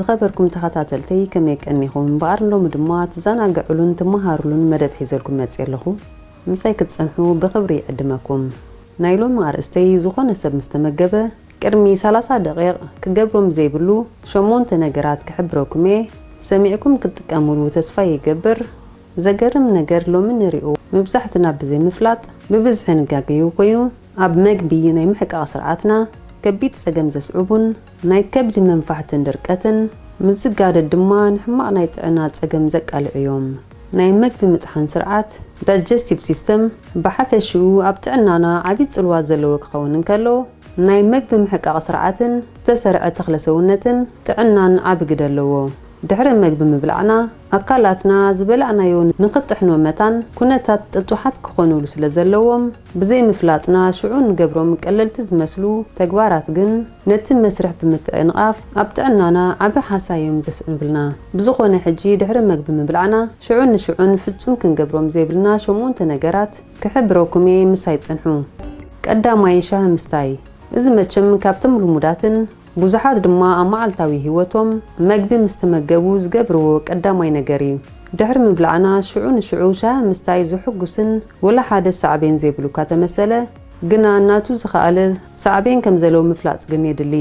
ዝኸበርኩም ተኸታተልተይ፣ ከመይ ቀኒኹም? እምበኣር ሎሚ ድማ ትዘናግዕሉን ትመሃሩሉን መደብ ሒዘልኩም መጽእ ኣለኹ። ምሳይ ክትጸንሑ ብኽብሪ ይዕድመኩም። ናይ ሎሚ ኣርእስተይ፣ ዝኾነ ሰብ ምስ ተመገበ ቅድሚ ሰላሳ ደቂቕ ክገብሮም ዘይብሉ ሸሞንተ ነገራት ክሕብረኩም እየ። ሰሚዕኩም ክትጥቀሙሉ ተስፋ ይገብር። ዘገርም ነገር፣ ሎሚ ንሪኦ መብዛሕትና ብዘይምፍላጥ ብብዝሒ ንጋገዩ ኮይኑ፣ ኣብ መግቢ ናይ ምሕቃቕ ስርዓትና ከቢድ ጸገም ዘስዕቡን ናይ ከብዲ መንፋሕትን ድርቀትን፣ ምስ ዝጋደድ ድማ ንሕማቕ ናይ ጥዕና ጸገም ዘቃልዑ እዮም። ናይ መግቢ ምጥሓን ስርዓት፣ ዳይጀስቲቭ ሲስተም፣ ብሓፈሽኡ ኣብ ጥዕናና ዓቢ ጽልዋ ዘለዎ ክኸውን እንከሎ፣ ናይ መግቢ ምሕቃቕ ስርዓትን ዝተሰርዐ ተኽለ ሰውነትን ጥዕናን ዓቢ ግደ ኣለዎ። ድሕሪ መግቢ ምብላዕና፣ ኣካላትና ዝበላዕናዮ ንኽጥሕኖ መታን ኩነታት ጥጡሓት ክኾኑሉ ስለ ዘለዎም፣ ብዘይምፍላጥና ሽዑ ንገብሮም ቀለልቲ ዝመስሉ ተግባራት ግን ነቲ መስርሕ ብምትዕንቓፍ ኣብ ጥዕናና ዓቢ ሓሳዮም ዘስዕብልና። ብዝኾነ ሕጂ ድሕሪ መግቢ ምብላዕና ሽዑ ንሽዑን ፍጹም ክንገብሮም ዘይብልና ሸሞንተ ነገራት ክሕብረኩም እየ፣ ምሳይ ጽንሑ። ቀዳማይ፣ ሻሂ ምስታይ። እዚ መቸም ካብቶም ልሙዳትን ብዙሓት ድማ ኣብ መዓልታዊ ህይወቶም መግቢ ምስ ተመገቡ ዝገብርዎ ቀዳማይ ነገር እዩ። ድሕሪ ምብላዕና ሽዑ ንሽዑ ሻሂ ምስታይ ዘሐጉስን ወላ ሓደ ሳዕቤን ዘይብሉ እኳ ተመሰለ፣ ግና ናቱ ዝኸኣለ ሳዕቤን ከም ዘለዎ ምፍላጥ ግን የድሊ።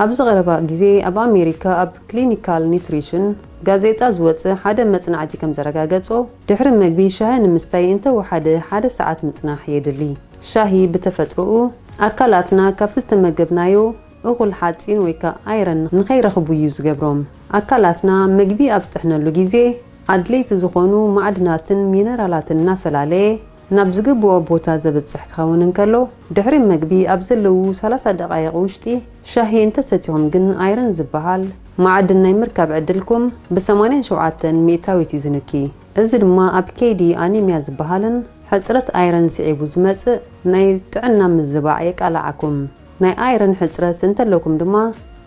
ኣብዚ ቀረባ ግዜ ኣብ ኣሜሪካ ኣብ ክሊኒካል ኒውትሪሽን ጋዜጣ ዝወጸ ሓደ መጽናዕቲ ከም ዘረጋገጾ፣ ድሕሪ መግቢ ሻሂ ንምስታይ እንተወሓደ ሓደ ሰዓት ምጽናሕ የድሊ። ሻሂ ብተፈጥሮኡ ኣካላትና ካብቲ ዝተመገብናዮ እኹል ሓጺን ወይ ከኣ ኣይረን ንኸይረኽቡ እዩ ዝገብሮም። ኣካላትና መግቢ ኣብ ዝጥሕነሉ ግዜ ኣድለይቲ ዝኾኑ ማዕድናትን ሚነራላትን እናፈላለየ ናብ ዝግብኦ ቦታ ዘብጽሕ ክኸውን እንከሎ፣ ድሕሪ መግቢ ኣብ ዘለዉ ሰላሳ ደቓይቕ ውሽጢ ሻሂ እንተሰቲኹም ግን ኣይረን ዝበሃል ማዕድን ናይ ምርካብ ዕድልኩም ብ ሰማንያን ሸውዓተን ሚእታዊት እዩ ዝንኪ። እዚ ድማ ኣብ ከይዲ ኣኒምያ ዝበሃልን ሕጽረት ኣይረን ስዒቡ ዝመጽእ ናይ ጥዕና ምዝባዕ የቃልዓኩም። ናይ ኣይረን ሕጽረት እንተለኩም ድማ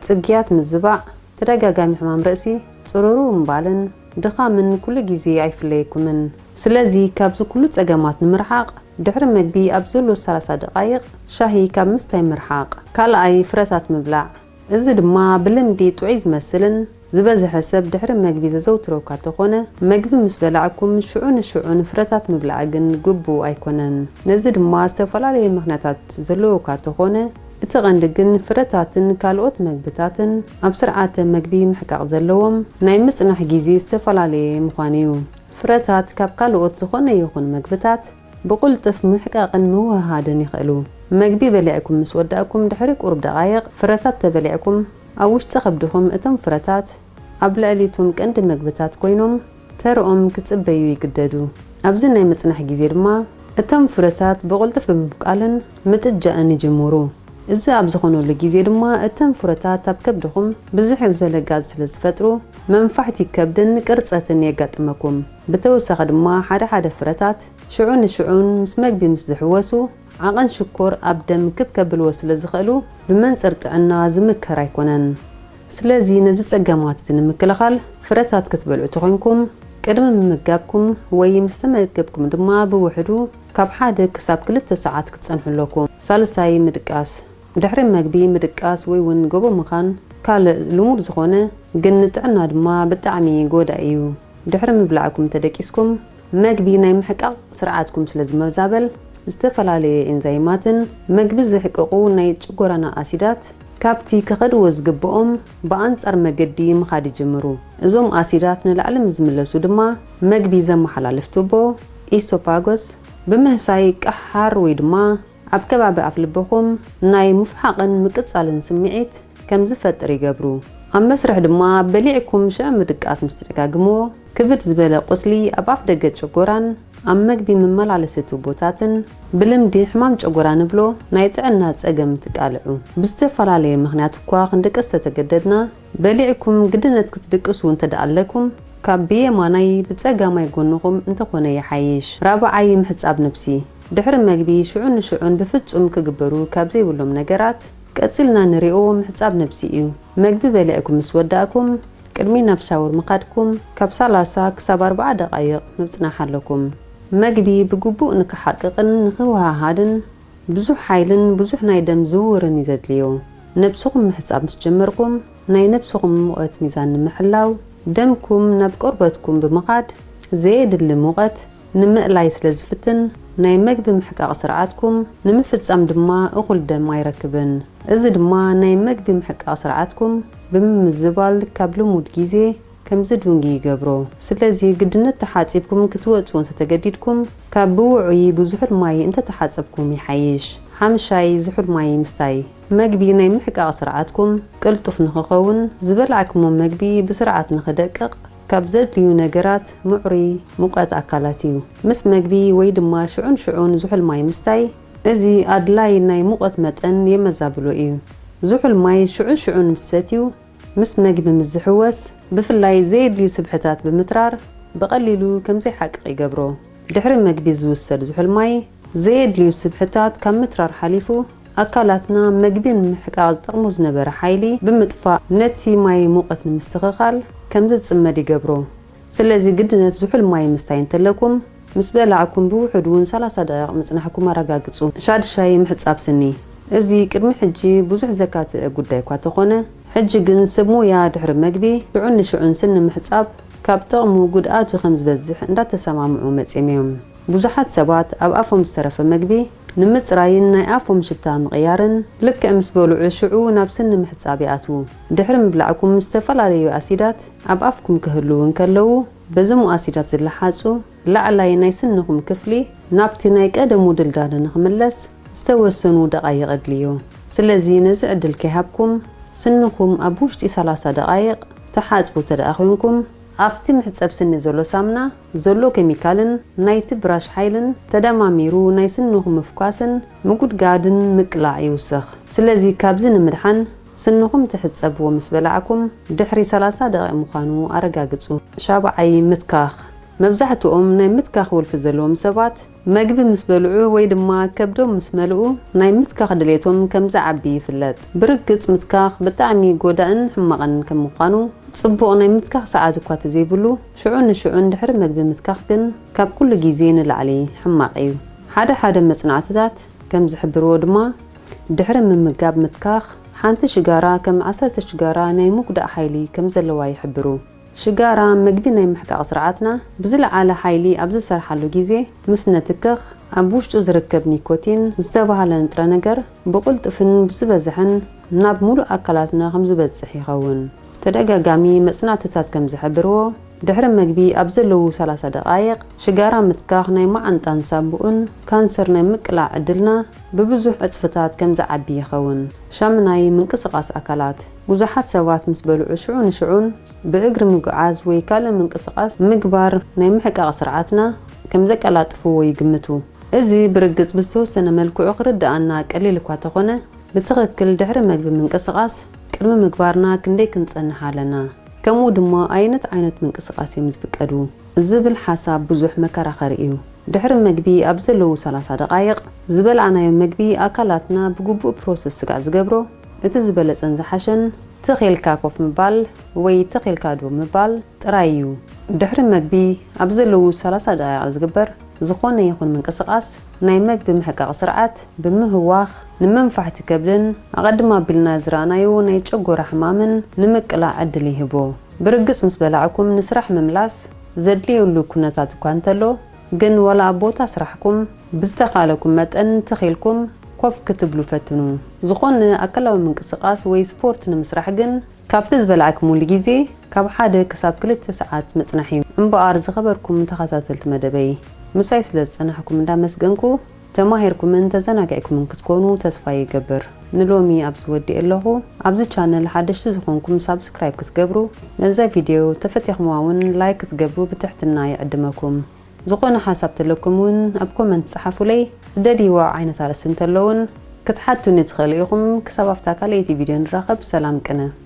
ጽግያት ምዝባዕ፣ ተደጋጋሚ ሕማም ርእሲ፣ ጽሩሩ ምባልን ድኻምን ኩሉ ግዜ ኣይፍለየኩምን። ስለዚ ካብዚ ኩሉ ጸገማት ንምርሓቕ ድሕሪ መግቢ ኣብ ዘሎ ሰላሳ ደቓይቕ ሻሂ ካብ ምስታይ ምርሓቕ። ካልኣይ፣ ፍረታት ምብላዕ። እዚ ድማ ብልምዲ ጥዑይ ዝመስልን ዝበዝሐ ሰብ ድሕሪ መግቢ ዘዘውትሮ እኳ ተኾነ፣ መግቢ ምስ በላዕኩም ሽዑ ንሽዑ ንፍረታት ምብላዕ ግን ግቡእ ኣይኮነን። ነዚ ድማ ዝተፈላለየ ምኽንያታት ዘለዎ እኳ ተኾነ፣ እቲ ቀንዲ ግን ፍረታትን ካልኦት መግብታትን ኣብ ስርዓተ መግቢ ምሕቃቕ ዘለዎም ናይ ምጽናሕ ግዜ ዝተፈላለየ ምዃኑ እዩ። ፍረታት ካብ ካልኦት ዝኾነ ይኹን መግብታት ብቕልጡፍ ምሕቃቕን ምውህሃድን ይኽእሉ። መግቢ በሊዕኩም ምስ ወዳእኩም ድሕሪ ቁሩብ ደቓይቕ ፍረታት ተበሊዕኩም፣ ኣብ ውሽጢ ከብድኹም እቶም ፍረታት ኣብ ልዕሊ እቶም ቀንዲ መግብታት ኮይኖም ተርኦም ክጽበዩ ይግደዱ። ኣብዚ ናይ ምጽናሕ ግዜ ድማ እቶም ፍረታት ብቕልጡፍ ብምብቃልን ምጥጃእን ይጅምሩ። እዚ ኣብ ዝኾነሉ ግዜ ድማ እቶም ፍረታት ኣብ ከብድኹም ብዝሕ ዝበለ ጋዝ ስለ ዝፈጥሩ መንፋሕቲ ከብድን ቅርጸትን የጋጥመኩም። ብተወሳኺ ድማ ሓደ ሓደ ፍረታት ሽዑ ንሽዑን ምስ መግቢ ምስ ዝሕወሱ ዓቐን ሽኮር ኣብ ደም ክብ ከብልዎ ስለ ዝኽእሉ ብመንጽር ጥዕና ዝምከር ኣይኮነን። ስለዚ ነዚ ጸገማት እዚ ንምክልኻል ፍረታት ክትበልዑ ተኾይንኩም ቅድሚ ምምጋብኩም ወይ ምስ ተመገብኩም ድማ ብውሕዱ ካብ ሓደ ክሳብ ክልተ ሰዓት ክትጸንሑ ኣለኩም። ሳልሳይ ምድቃስ። ድሕሪ መግቢ ምድቃስ ወይ እውን ጎቦ ምኻን ካልእ ልሙድ ዝኾነ ግን ንጥዕና ድማ ብጣዕሚ ጎዳኢ እዩ። ድሕሪ ምብላዕኩም ተደቂስኩም መግቢ ናይ ምሕቃቕ ስርዓትኩም ስለ ዝመዛበል ዝተፈላለየ ኤንዛይማትን መግቢ ዝሕቅቑ ናይ ጭጎራና ኣሲዳት ካብቲ ክኸድዎ ዝግብኦም ብኣንጻር መገዲ ምኻድ ይጅምሩ። እዞም ኣሲዳት ንላዕሊ ምስ ዝምለሱ ድማ መግቢ ዘመሓላልፍ ቱቦ ኢስቶፓጎስ ብምህሳይ ቃሓር ወይ ድማ ኣብ ከባቢ ኣፍ ልብኹም ናይ ምፍሓቕን ምቅጻልን ስምዒት ከም ዝፈጥር ይገብሩ። ኣብ መስርሕ ድማ በሊዕኩም ሽዑ ምድቃስ ምስ ትደጋግምዎ ክብድ ዝበለ ቁስሊ ኣብ ኣፍ ደገ ጨጎራን ኣብ መግቢ መመላለሲ ቱቦታትን ብልምዲ ሕማም ጨጎራ ንብሎ ናይ ጥዕና ጸገም ትቃልዑ። ብዝተፈላለየ ምኽንያት እኳ ክንድቅስ ተተገደድና በሊዕኩም ግድነት ክትድቅሱ እንተደኣ ኣለኩም ካብ ብየማናይ ብጸጋማይ ጎንኹም እንተኾነ ይሓይሽ። ራብዓይ ምሕጻብ ነብሲ። ድሕሪ መግቢ ሽዑ ንሽዑን ብፍጹም ክግበሩ ካብ ዘይብሎም ነገራት ቀጺልና ንሪኦ ምሕጻብ ነብሲ እዩ። መግቢ በሊዕኩም ምስ ወዳእኩም ቅድሚ ናብ ሻወር ምኻድኩም ካብ ሰላሳ ክሳብ ኣርብዓ ደቓይቕ ምጽናሕ ኣለኩም። መግቢ ብግቡእ ንክሓቅቕን ንክወሃሃድን ብዙሕ ሓይልን ብዙሕ ናይ ደም ዝውውርን እዩ ዘድልዮ። ነብስኹም ምሕጻብ ምስ ጀመርኩም ናይ ነብስኹም ሙቐት ሚዛን ንምሕላው፣ ደምኩም ናብ ቆርበትኩም ብምኻድ ዘየድሊ ሙቐት ንምእላይ ስለ ዝፍትን፣ ናይ መግቢ ምሕቃቕ ስርዓትኩም ንምፍጻም ድማ እኹል ደም ኣይረክብን። እዚ ድማ ናይ መግቢ ምሕቃቕ ስርዓትኩም ብምምዝባል ካብ ልሙድ ግዜ ከም ዝድንጉ ይገብሮ። ስለዚ ግድነት ተሓጺብኩም ክትወጹ እንተተገዲድኩም፣ ካብ ብውዑይ ብዙሑል ማይ እንተተሓጸብኩም ይሓይሽ። ሓምሻይ፣ ዝሑል ማይ ምስታይ። መግቢ ናይ ምሕቃቕ ስርዓትኩም ቅልጡፍ ንኽኸውን፣ ዝበላዕኩሞ መግቢ ብስርዓት ንኽደቅቕ ካብ ዘድልዩ ነገራት ምዕሩይ ሙቐት ኣካላት እዩ። ምስ መግቢ ወይ ድማ ሽዑን ሽዑን ዝሑል ማይ ምስታይ፣ እዚ ኣድላይ ናይ ሙቐት መጠን የመዛብሎ እዩ። ዝሑል ማይ ሽዑን ሽዑን ምስ ሰትዩ፣ ምስ መግቢ ምስ ዝሕወስ፣ ብፍላይ ዘየድልዩ ስብሕታት ብምትራር፣ ብቐሊሉ ከም ዘይሓቅቕ ይገብሮ። ድሕሪ መግቢ ዝውሰድ ዝሑል ማይ፣ ዘየድልዩ ስብሕታት ካብ ምትራር ሓሊፉ፣ ኣካላትና መግቢ ንምሕቃቕ ዝጠቕሞ ዝነበረ ሓይሊ ብምጥፋእ፣ ነቲ ማይ ሙቐት ንምስትኽኻል ከም ዝጽመድ ይገብሮ። ስለዚ ግድነት ዝሑል ማይ ምስታይ እንተለኩም፣ ምስ በላዕኩም ብውሑድ እውን ሰላሳ ደቂቕ ምጽናሕኩም ኣረጋግጹ። ሻድሻይ፣ ምሕጻብ ስኒ። እዚ ቅድሚ ሕጂ ብዙሕ ዘካትዕ ጉዳይ እኳ ተኾነ፣ ሕጂ ግን ሰብ ሞያ ድሕሪ መግቢ ሽዑን ንሽዑን ስኒ ምሕጻብ ካብ ጥቕሙ ጉድኣቱ ከም ዝበዝሕ እንዳተሰማምዑ መጺኦም እዮም። ብዙሓት ሰባት ኣብ ኣፎም ዝተረፈ መግቢ ንምጽራይን ናይ ኣፎም ሽታ ምቕያርን፣ ልክዕ ምስ በልዑ ሽዑ ናብ ስኒ ምሕጻብ ይኣትዉ። ድሕሪ ምብላዕኩም ዝተፈላለዩ ኣሲዳት ኣብ ኣፍኩም ክህልዉ እንከለዉ፣ በዞም ኣሲዳት ዝለሓጹ ላዕላይ ናይ ስንኹም ክፍሊ ናብቲ ናይ ቀደሙ ድልዳለ ንኽምለስ ዝተወሰኑ ደቓይቕ ኣድልዮ። ስለዚ ነዚ ዕድል ከይሃብኩም፣ ስንኹም ኣብ ውሽጢ ሰላሳ ደቓይቕ ተሓጽቡ እንተ ደኣ ኮይንኩም፣ ኣብቲ ምሕጸብ ስኒ ዘሎ ሳምና ዘሎ ኬሚካልን ናይቲ ብራሽ ሓይልን ተደማሚሩ ናይ ስንኹም ምፍኳስን ምጉድጋድን ምቅላዕ ይውስኽ። ስለዚ ካብዚ ንምድሓን ስንኹም ትሕጸብዎ ምስ በላዕኩም ድሕሪ ሰላሳ ደቂቕ ምዃኑ ኣረጋግጹ። ሻብዓይ፣ ምትካኽ። መብዛሕትኦም ናይ ምትካኽ ወልፊ ዘለዎም ሰባት መግቢ ምስ በልዑ ወይ ድማ ከብዶም ምስ መልኡ ናይ ምትካኽ ድሌቶም ከም ዝዓቢ ይፍለጥ። ብርግጽ ምትካኽ ብጣዕሚ ጎዳእን ሕማቕን ከም ምዃኑ፣ ጽቡቕ ናይ ምትካኽ ሰዓት እኳ ተዘይብሉ ሽዑ ንሽዑ እንድሕሪ መግቢ ምትካኽ ግን ካብ ኩሉ ግዜ ንላዕሊ ሕማቕ እዩ። ሓደ ሓደ መጽናዕትታት ከም ዝሕብርዎ ድማ፣ ድሕሪ ምምጋብ ምትካኽ ሓንቲ ሽጋራ ከም ዓሰርተ ሽጋራ ናይ ምጉዳእ ሓይሊ ከም ዘለዋ ይሕብሩ። ሽጋራ መግቢ ናይ ምሕቃቕ ስርዓትና ብዝለዓለ ሓይሊ ኣብ ዝሰርሓሉ ግዜ ምስ ነትክኽ፣ ኣብ ውሽጡ ዝርከብ ኒኮቲን ዝተባህለ ንጥረ ነገር ብቕልጡፍን ብዝበዝሕን ናብ ሙሉእ ኣካላትና ከም ዝበጽሕ ይኸውን። ተደጋጋሚ መጽናዕትታት ከም ዝሕብርዎ፣ ድሕሪ መግቢ ኣብ ዘለዉ ሰላሳ ደቓይቕ ሽጋራ ምትካኽ ናይ መዓንጣን ሳንቡእን ካንሰር ናይ ምቅላዕ ዕድልና ብብዙሕ ዕጽፍታት ከም ዝዓቢ ይኸውን። ሻምናይ፣ ምንቅስቓስ ኣካላት። ብዙሓት ሰባት ምስ በልዑ ሽዑ ንሽዑን ብእግሪ ምጉዓዝ ወይ ካልእ ምንቅስቓስ ምግባር ናይ ምሕቃቕ ስርዓትና ከም ዘቀላጥፍዎ ይግምቱ። እዚ ብርግጽ ብዝተወሰነ መልክዑ ክርድኣና ቀሊል እኳ ተኾነ፣ ብትኽክል ድሕሪ መግቢ ምንቅስቓስ ቅድሚ ምግባርና ክንደይ ክንጸንሕ ኣለና፣ ከምኡ ድማ ኣየኖት ዓይነት ምንቅስቓስ እዮም ዝፍቀዱ ዝብል ሓሳብ ብዙሕ መከራኸሪ እዩ። ድሕሪ መግቢ ኣብ ዘለዉ ሰላሳ ደቓይቕ ዝበልዓናዮ መግቢ ኣካላትና ብግቡእ ፕሮሰስ ስጋዕ ዝገብሮ፣ እቲ ዝበለጸን ዝሓሸን ትኽ ኢልካ ኮፍ ምባል ወይ ትኽ ኢልካ ደው ምባል ጥራይ እዩ። ድሕሪ መግቢ ኣብ ዘለዉ ሰላሳ ደቓይቕ ዝግበር ዝኾነ ይኹን ምንቅስቓስ ናይ መግቢ ምሕቃቕ ስርዓት ብምህዋኽ ንመንፋሕቲ ከብድን ኣቐድም ኣቢልና ዝረኣናዮ ናይ ጨጎራ ሕማምን ንምቅላዕ ዕድል ይህቦ። ብርግጽ ምስ በላዕኩም ንስራሕ ምምላስ ዘድልየሉ ኩነታት እኳ እንተሎ፣ ግን ዋላ ኣብ ቦታ ስራሕኩም ብዝተኻእለኩም መጠን ትኽ ኢልኩም ኮፍ ክትብሉ ፈትኑ። ዝኾነ ኣካላዊ ምንቅስቓስ ወይ ስፖርት ንምስራሕ ግን ካብቲ ዝበላዕኩምሉ ግዜ ካብ ሓደ ክሳብ ክልተ ሰዓት ምጽናሕ እዩ። እምበኣር ዝኸበርኩም ተኸታተልቲ መደበይ፣ ምሳይ ስለ ዝጸናሕኩም እንዳመስገንኩ፣ ተማሂርኩምን ተዘናጊዕኩምን ክትኮኑ ተስፋ ይገብር። ንሎሚ ኣብዚ ወዲኤ ኣለኹ። ኣብዚ ቻነል ሓደሽቲ ዝኾንኩም ሳብስክራይብ ክትገብሩ፣ ነዛ ቪድዮ ተፈቲኽምዋ እውን ላይክ ክትገብሩ ብትሕትና ይዕድመኩም። ዝኾነ ሓሳብ ተለኩም እውን ኣብ ኮመንት ጸሓፉለይ። ትደልይዋ ዓይነት ኣርእስቲ እንተሎ እውን ክትሓቱኒ ትኽእሉ ኢኹም። ክሳብ ኣብታ ካልኣይቲ ቪድዮ ንራኸብ። ሰላም ቅነ።